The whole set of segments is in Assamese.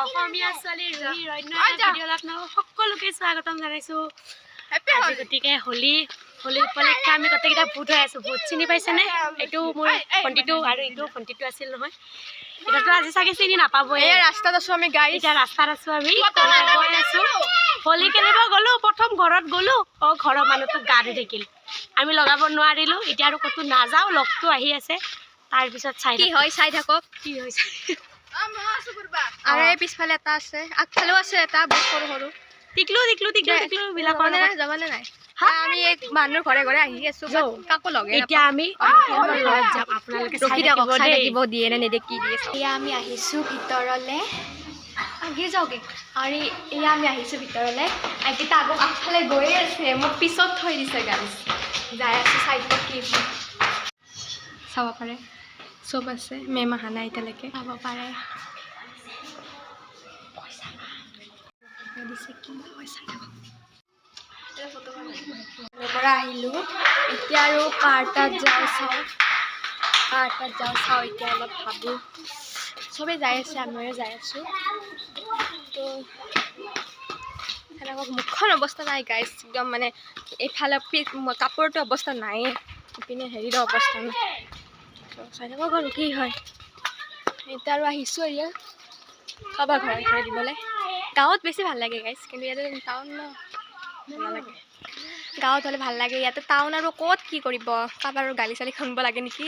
অসমীয়া ছোৱালী ৰুহি অন্য এটা ভিডিঅ'ত আপোনালোক সকলোকে স্বাগতম জনাইছোঁ। আজি গতিকে হোলী হোলী উপলক্ষে আমি গোটেইকেইটা ভূত হৈ আছোঁ। ভূত চিনি পাইছেনে? এইটো মোৰ ভণ্টিটো আৰু এইটো ভণ্টিটো আছিল নহয়। এতিয়াতো আজি চাগে চিনি নাপাবই। এই ৰাস্তাত আছো আমি গাইজ। এতিয়া ৰাস্তাত আছোঁ আমি, গৈ আছোঁ হোলী খেলিব। গ'লো প্ৰথম ঘৰত গ'লো, অ ঘৰৰ মানুহটো গা ধুই থাকিল, আমি লগাব নোৱাৰিলোঁ। এতিয়া আৰু ক'তো নাযাওঁ, লগটো আহি আছে, তাৰপিছত চাই কি থাকক। হয় চাই থাকক। কি হৈছে। আৰু এই পিছফালে এটা আছে, আগফালেও আছে এটা, বহুত সৰু সৰু। টিকলু টিকলু টিকলু টিকলু বিলাকৰ যাবানে লগত নাই, যাবানে নাই? আমি এই মানুহৰ ঘৰে ঘৰে আহি আছো, যাওঁ। কাকো লগে এতিয়া আমি আমাৰ ঘৰত যাম, আপোনালোকে চাই ৰখি থাকক, থাকিব চাই দেই। থাকিব, দিয়ে নে নিদিয়ে, কি দিয়ে চাওঁ। এয়া আমি আহিছোঁ ভিতৰলে, আগে যাওক। আৰু এয়া আমি আহিছোঁ ভিতৰলে। এইকেইটা আগত আগফালে গৈয়ে আছে, মোক পিছত থৈ দিছে গাইজ। যাই আছোঁ, চাই থাকক কি হয়। চাব পাৰে, চব আছে। মেম অহা নাই এতিয়ালৈকে। চাব পাৰে, দিছে, কি হয় চাই থাকক। পৰা আহিলোঁ এতিয়া আৰু কাৰ তাত যাওঁ চাওঁ, কাৰ তাত যাওঁ চাওঁ। এতিয়া অলপ ভাবোঁ, চবেই যাই আছে, আমিও যাই আছোঁ। তো সেনেকুৱা মুখখন অৱস্থা নাই গাইজ, একদম মানে এইফালে কাপোৰটো অৱস্থা নায়েই, ইপিনে হেৰিৰো অৱস্থা নাই। তো চাই থাকক আৰু কি হয়। এতিয়া আৰু আহিছোঁ এয়া কাৰোবাৰ ঘৰে ঘৰে দিবলৈ। গাঁৱত বেছি ভাল লাগে গাইজ, কিন্তু ইয়াতে টাউন ন, ভাল নালাগে। গাঁৱত হ'লে ভাল লাগে, ইয়াতে টাউন আৰু ক'ত কি কৰিব, কাৰোবাৰ গালি চালি শুনিব লাগে নেকি।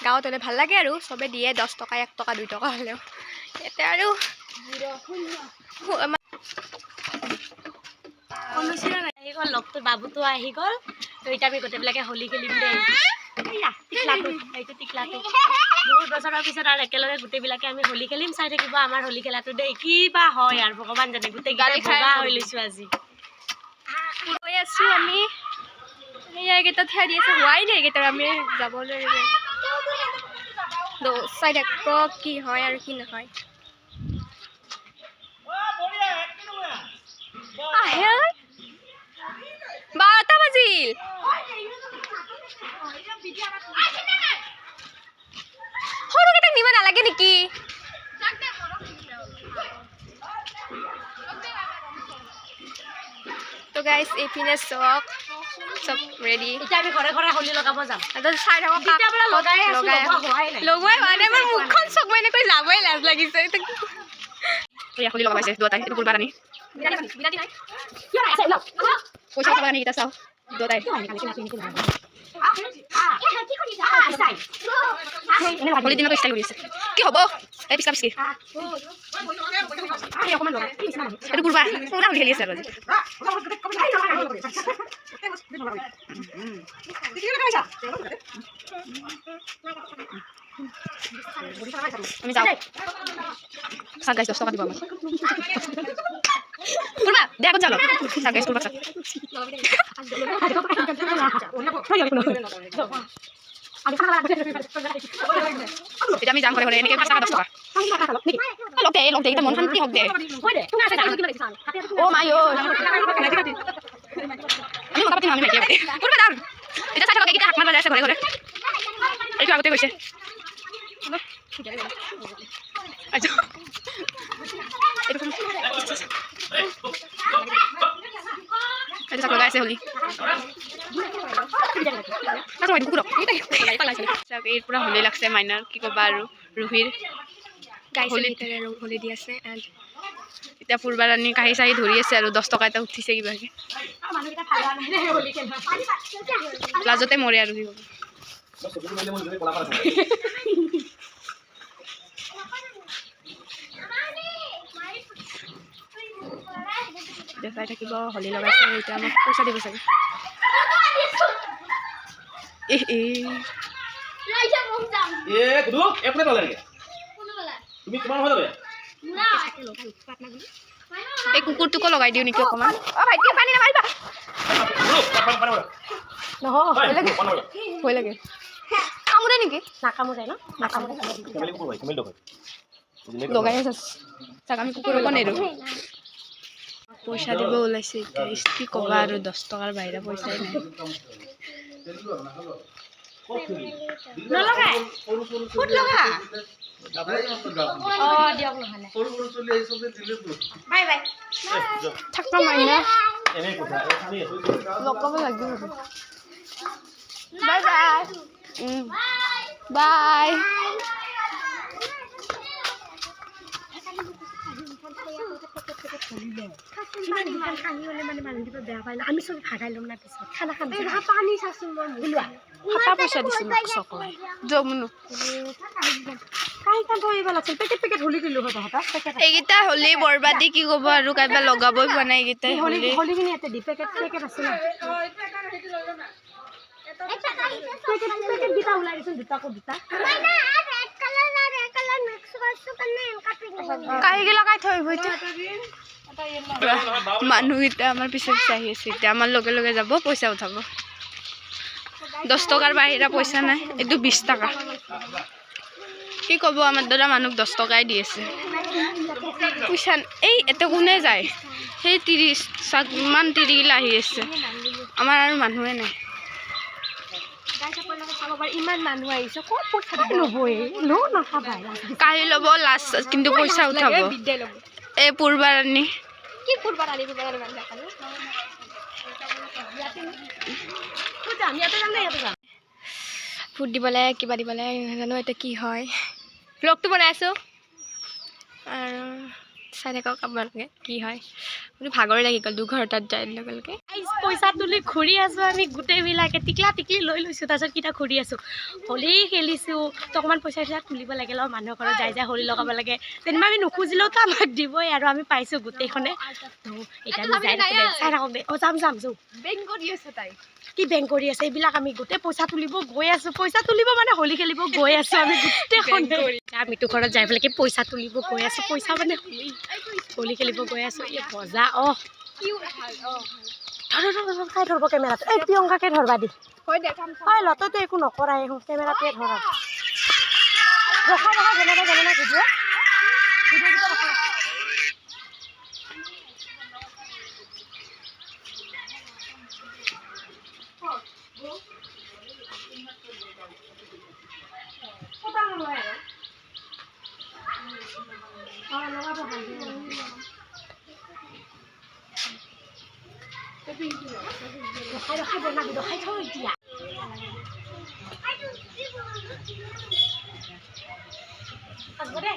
গাঁৱত হ'লে ভাল লাগে আৰু চবে দিয়ে 10 টকা, 1 টকা, 2 টকা হ'লেও। ইয়াতে আৰু অনুশীলন আহি গ'ল, লগটো বাবুটো আহি গ'ল। তো এতিয়া আমি গোটেইবিলাকে হোলী খেলিম দেই। এইয়া টিকলাটো, এইটো টিকলাটো। বহুত বছৰৰ পিছত আৰু একেলগে গোটেইবিলাকে আমি হোলী খেলিম। চাই থাকিব আমাৰ হোলী খেলাটো দেই, কি বা হয় আৰু ভগৱান জানে। গোটেইকেইটা গালি খাই বগা হৈ লৈছোঁ আজি। গৈ আছোঁ আমি। এইয়া এইকেইটা থিয় দি আছে, হোৱাই নাই এইকেইটাৰ, আমি যাবলৈ। তো চাই থাকক কি হয় আৰু কি নহয়। আহে, 12টা বাজিল। সৰুকেইটাক নিব নালাগে নেকি? তো গাইজ, এইপিনে চাওক, চব ৰেডি। এতিয়া আমি ঘৰে ঘৰে হোলী লগাব যাম। চাই থাকক। তেতিয়াৰ পৰা লগাই আছো, লগাই লগোৱা হোৱাই নাই। লগোৱাই হোৱা নাই। মোৰ মুখখন চক, মই এনেকৈ যাবই লাজ লাগিছে। হোলী লগাব আছে দুটাই, এইটো কুৰবানী পইচা পাবা নেকি চাওঁ দুটাই। হোলী দিনতো ষ্টাইল কৰি আছে, কি হ'ব এই পিছলা পিছকি। এইটো কুৰবা পুৰা হোলী খেলি আছে আৰু আজি। আমি যাওঁ, চাওক গাইছ, 10 টকা দিব আমাক। কুৰবা দে, আগত যাওঁ, চাওক গাইছ, কুৰবা চাওক। এতিয়া আমি যাম ঘৰে ঘৰে এনেকৈ 5 টকা, 10 টকা। লগ দে, লগ দে, এতিয়া মন শান্তি হওক দে। অ' মাই অ' আমি মতা পাতিম, আমি মাইকী পাতিম। কোনোবা যাম এতিয়া, চাই থাকক। এইকেইটা হাত মাৰিব যাই আছে ঘৰে ঘৰে। এইটো আগতে গৈছে। আচ্ছা, এইটো এইটো চাক, লগাই আছে হোলী। কুকুৰক এই পুৰা হোলী লাগছে মাইনাৰ, কি ক'বা আৰু ৰুহিৰ। গাইছে। হোলীত- ভিতৰে হোলী দি আছে এণ্ড এতিয়া পূৰ্বাৰাণী কাঁহী চাহী ধৰি আছে আৰু 10 টকা এটা উঠিছে কিবাকে। লাজতে মৰে আৰু সি। এতিয়া চাই থাকিব, হোলী লগাইছে। এতিয়া আমাক পইচা দিব চাগে। এ এ এ কুদু, এ কোনে পালে নেকি? তুমি তোমাৰ নহয় জানো? এই কুকুৰটোকো লগাই দিওঁ নেকি অকণমান? অ ভাইটি, পানী নামাৰিবা। নহয়। ভয় লাগে, কামোৰে নেকি? নাকামোৰে ন, নাকামোৰে। লগাই আছে চাগ, আমি কুকুৰকো নেৰো। পইচা দিব ওলাইছে এতিয়া। কি ক'বা আৰু, 10 টকাৰ বাহিৰে পইচাই নাই। নলগাই ফুট লগা। অঁ, দিয়ক নহ'লে। Bye bye. থাকবা মাইনা। লগাব লাগিব। Bye bye. By. আমি চব ভাগাই ল'ম না, পিছত খানা খাম। পানী চাচোন, মই ওলোৱা। ফাটা পইচা দিছে মোক চকলাই যমুনো। কাই কান থৈ আহিব লাগিছিল, পেকেট পেকেট হোলি দিলোঁ হয় তহঁতক পেকেট। এইকেইটা হ'লেই বৰবাদী, কি ক'ব আৰু, কাইবা লগাবই পোৱা নাই এইকেইটাই। হোলি হ'লে হোলিখিনি ইয়াতে দি পেকেট পেকেট আছে না, পেকেট পেকেট দুটা ওলাই দিছোন, দুটাকো দুটা। কাহিকি লগাই থৈ আহিব। এতিয়া মানুহকেইটা আমাৰ পিছে পিছে আহি আছে, এতিয়া আমাৰ লগে লগে যাব, পইচা উঠাব। 10 টকাৰ বাহিৰা পইচা নাই, এইটো 20 টকা। কি ক'ব, আমাৰ দাদা মানুহক 10 টকাই দি আছে পইচা। এই এতে কোনে যায়? সেই 30 চাক ইমান তিৰিগিলা আহি আছে, আমাৰ আৰু মানুহে নাই। ইমান মানুহ আহিছে, ক'ত পইচা দিব? ল'বই ল, নাখাবা। কাহি ল'ব লাষ্ট, কিন্তু পইচা উঠাব। এই পূৰ্বাৰাণী কি পূৰ্বাৰাণী? পূৰ্বাৰাণী মানুহ দেখালো। ক'ত যাম? ইয়াতে যাম নে ইয়াতে যাম? ফুট দিবলৈ, কিবা দিবলৈ, নাজানো এতিয়া কি হয়। ব্লগটো বনাই আছোঁ আৰু চাই থাকক আপোনালোকে কি হয়। কিন্তু ভাগৰে লাগি গ'ল দুঘৰটাত যাই লগে লগে। পইচা তুলি ঘূৰি আছোঁ আমি গোটেইবিলাকে, টিকলা টিকলি লৈ লৈছোঁ, তাৰপিছত কিটা ঘূৰি আছোঁ, হোলী খেলিছোঁ। তো অকণমান পইচা চইচা তুলিব লাগে ন, মানুহৰ ঘৰত যাই যাই হোলী লগাব লাগে। যেনিবা আমি নুখুজিলেওতো আমাক দিবই আৰু আমি পাইছোঁ গোটেইখনে। তো এতিয়া আমি যাই থাকোঁ দে, চাই থাকোঁ দে। অঁ, যাম যাম যাওঁ। বেংক কৰি আছে তাই। কি বেংক কৰি আছে এইবিলাক? আমি গোটেই পইচা তুলিব গৈ আছোঁ, পইচা তুলিব মানে হোলী খেলিব গৈ আছোঁ আমি গোটেইখনে। আমিতো ঘৰত যাই পেলাই পইচা তুলিব গৈ আছোঁ, পইচা মানে হোলী হোলী খেলিব গৈ আছোঁ। এই মজা। অঁ, ধৰ ধৰ ধৰ, কাই ধৰব কেমেৰাটো? এই প্ৰিয়ংকাকে ধৰবা দি। হয়, লতইতো একো নকৰাই, কেমেৰাটোৱে ধৰা। ৰখা ৰখা, বনাব জানে না ভিডিঅ'? ভিডিঅ' ৰখা। ৰখাই ৰখাই বনাবি, ৰখাই থৈ এতিয়া। দে।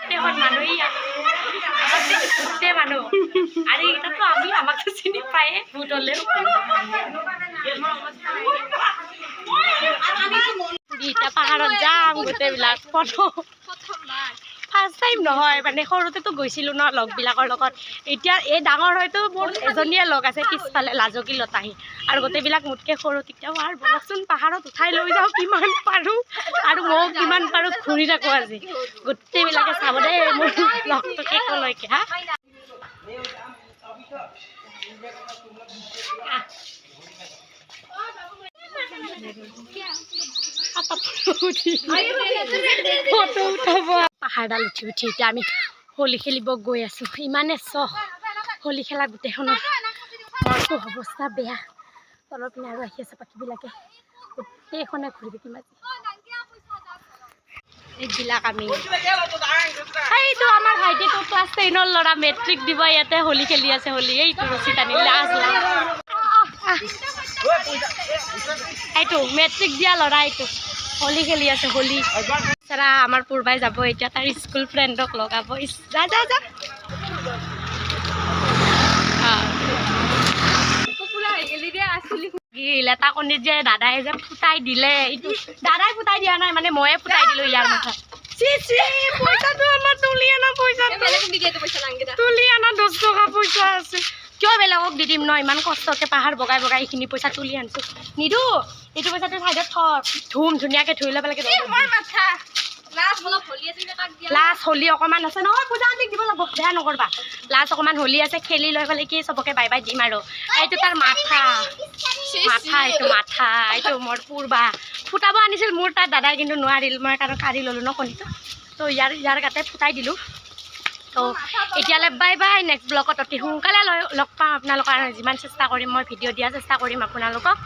গোটেইখন মানুহ, গোটেই মানুহ আৰু এইকেইটাতো আমি আমাকতো চিনি পায়ে ভূত হ'লেও। এতিয়া পাহাৰত যাম গোটেইবিলাক। প্ৰথম ফাৰ্ষ্ট টাইম নহয়, মানে সৰুতেতো গৈছিলোঁ ন লগবিলাকৰ লগত। এতিয়া এই ডাঙৰ হয়তো মোৰ এজনীয়ে লগ আছে পিছফালে, লাজকী লতাহি, আৰু গোটেইবিলাক মোতকৈ সৰু। তেতিয়াও আৰু বলকচোন পাহাৰত উঠাই লৈ যাওঁ কিমান পাৰোঁ, আৰু ময়ো কিমান পাৰোঁ ঘূৰি থাকোঁ। আজি গোটেইবিলাকে চাব দেই মোৰ ব্লগটো শেষলৈকে। হা, ফটো উঠাব। পাহাৰডাল উঠি উঠি এতিয়া আমি হোলী খেলিব গৈ আছোঁ। ইমানে চখ হোলী খেলা গোটেইখনৰ, মনটো অৱস্থা বেয়া। তলৰ পিনে আৰু আহি আছে বাকীবিলাকে, গোটেইখনে ঘূৰি থাকিম আজি। এইবিলাক আমি, এইটো আমাৰ ভাইটিটো ক্লাছ 10ৰ ল'ৰা, মেট্ৰিক দিব, ইয়াতে হোলী খেলি আছে হোলী। এইটো ৰছী টানি, লাজ লাজ। এইটো মেট্ৰিক দিয়া ল'ৰা, এইটো হোলী খেলি আছে হোলী। চাৰা, আমাৰ পূৰ্বাই যাব এতিয়া তাৰ স্কুল ফ্ৰেণ্ডক লগাব। ইছ, যা যা যা। লেটা কণীত যে দাদাই যে ফুটাই দিলে, এইটো দাদাই ফুটাই দিয়া নাই, মানে ময়ে ফুটাই দিলোঁ ইয়াৰ মাথাত। চি চি, পইচাটো আমাৰ তুলি অনা পইচাটো। তুলি অনা 10 টকা পইচা আছে। কিয় বেলেগক দি দিম ন? ইমান কষ্টকৈ পাহাৰ বগাই বগাই এইখিনি পইচা তুলি আনিছোঁ, নিদো। এইটো পইচাটো চাইডত থ, ধুম ধুনীয়াকৈ ধুই লৈ পেলাই। লাষ্ট হোলী অকণমান আছে নহয়, পূজা আন্টিক দিব লাগিব, বেয়া নকৰবা। লাষ্ট অকণমান হোলী আছে, খেলি লৈ পেলাই কি চবকে বাই বাই দিম আৰু। এইটো তাৰ মাথা, মাথা, এইটো মাথা, এইটো মোৰ পূৰ্বা ফুটাব আনিছিল মোৰ তাত দাদাই, কিন্তু নোৱাৰিল। মই কাৰণ কাঢ়ি ল'লোঁ ন কণীটো, তো ইয়াৰ ইয়াৰ গাতে ফুটাই দিলোঁ। তো এতিয়ালৈ বাই বাই। নেক্সট ব্লগত অতি সোনকালে লগ পাম আপোনালোকৰ আৰু যিমান চেষ্টা কৰিম, মই ভিডিঅ' দিয়াৰ চেষ্টা কৰিম আপোনালোকক।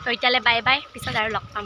তো এতিয়ালৈ বাই বাই, পিছত আৰু লগ পাম।